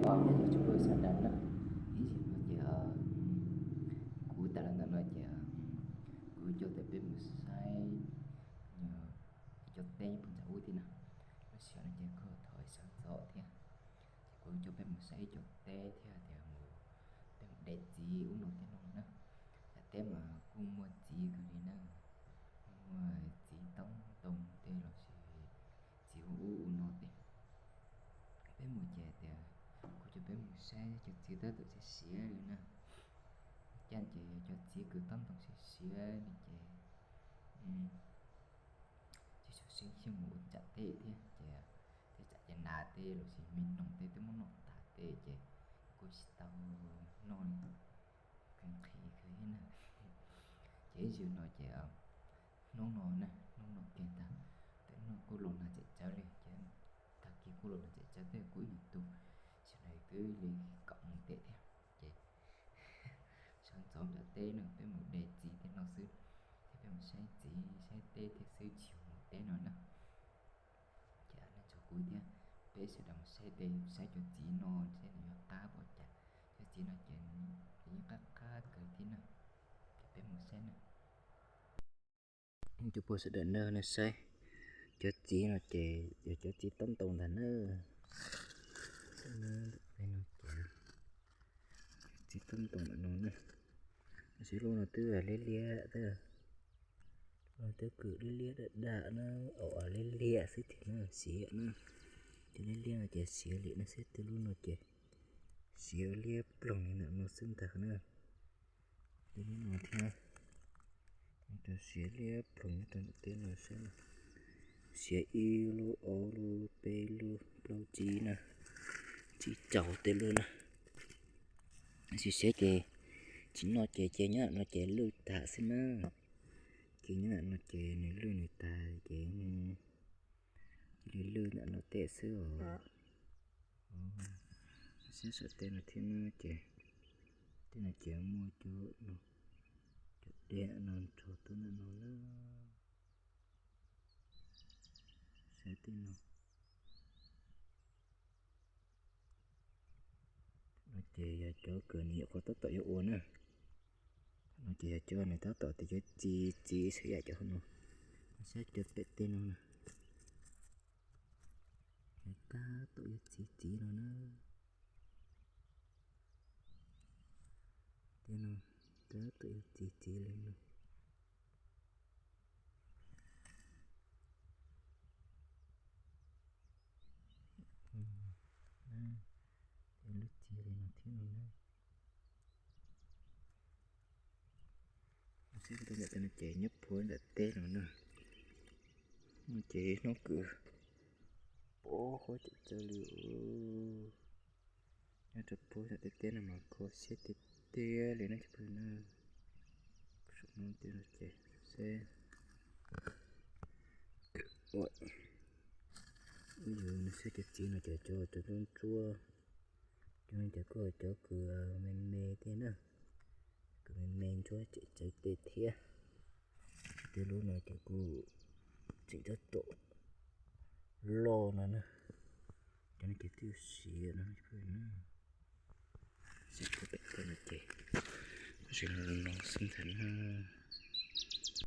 Nyob zoo tsoom phooj ywg sawv daws na, ib zaug no ces kuv tas los ntawm no ces kuv coj tias peb mus saib ib co teb nyob puag nram ub thiab na. Lub sij hawm no ces kuj thaum sawv ntxov thiab, ces kuv coj peb mus saib ib co teb thiab tias mus, peb mus de txiv ub no tej no na. Cov teb mas kuj muaj txiv kawg li na, muaj txiv toob ntoo tej los sis txiv ub ub no tej. Peb mus ces tias kuv coj peb mus saib cov txiv tab tom siav siav li na. Cas ces cov txiv kws toob ntoo siav siav li ces tsis tshua xyeej xyeej mus ua tsam teb thiab ces tej tsam ces nas tej los sis me noog tej twb muab noj tas tej ces kuj tsis tau noj li, kheev nqhis kawg thiab na. Ces ib zaug no ces hnub no na, hnub no kiag ntag, tej no kuj los nag txawm tsawv li ces tag kis kuj los nag txawm tsawv tej kuj ib nyuag tu, tam sim no twb li kaum moos ntawm thiab ces sawv ntxov nram teb no peb mus de txiv tej no xwb, thiab peb mus saib txiv saib teb thiab xwb tsis mus teb no na. Ces nej nrog kuv thiab peb sawv daws mus saib tej, saib cov txiv no seb nws yuav qab npaum cas. Cov txiv no ces nws yeej qab qab kawg thiab na, ces peb mus saib na. Cov phooj ywg sawv daws na, nej saib cov txiv no ces yog cov txiv toob ntoo ntag na. Txiv toob ntoo ntawm no na, tab sis lub no twb liab liab, lub no twb kws liab liab daj daj na, liab liab xwb tiag na, siav na. Cov liab liab no ces siav li no xwb, tej lub no ces siav liab ploog li ntawm no xwb ntag na. Tej lub no thiab, cov siav liab ploog nyob rau ntawm tej no xwb. Siav ib lub, ob lub, peb lub, plaub tsib na, tsib caug tej lub na. Siav siav ces tsis noj ces ces nyob no ces lwj tag xwb na. Ces nyob no ces nws lwj nws tag ces cia li lwj ntawm no tej xwb os. Siab saum tej no thiab na ces tej no ces muaj cov no, cov diav no nrog tuaj ntawm no na. Saib tej no. No ces yog cov kws nws nyuam qhuav tab tom yuav ua na. No ces yog cov nws tab tom tias cov txiv txiv xwb yam cov no. Saib cov pem tej no na. Nws tab tom yuav txiv txiv no na. Tej no tab tom yuav txiv txiv li no. Tej lub txiv li no thiab no na. Saib tej no ces nyob puag nram teb no na. No ces hnub kws poob qhuav tseem tsawv li. Nyob rau puag nram tej teb no mas kho siab tiag tiag li na cov phooj ywg na. Saum no tej no ces seb, ua, ua yus no saib cov txiv no ces cov cov ntsuab ntsuab, cov no ces kuj cov kws me me tej na, kws me me ntsuab tseem tsawv tej thiab. Tej lub no ces kuj tseem tab tom loj no na. Cov no ces twb siav no, saib pem tej no ces zoo li no xwb ntag na.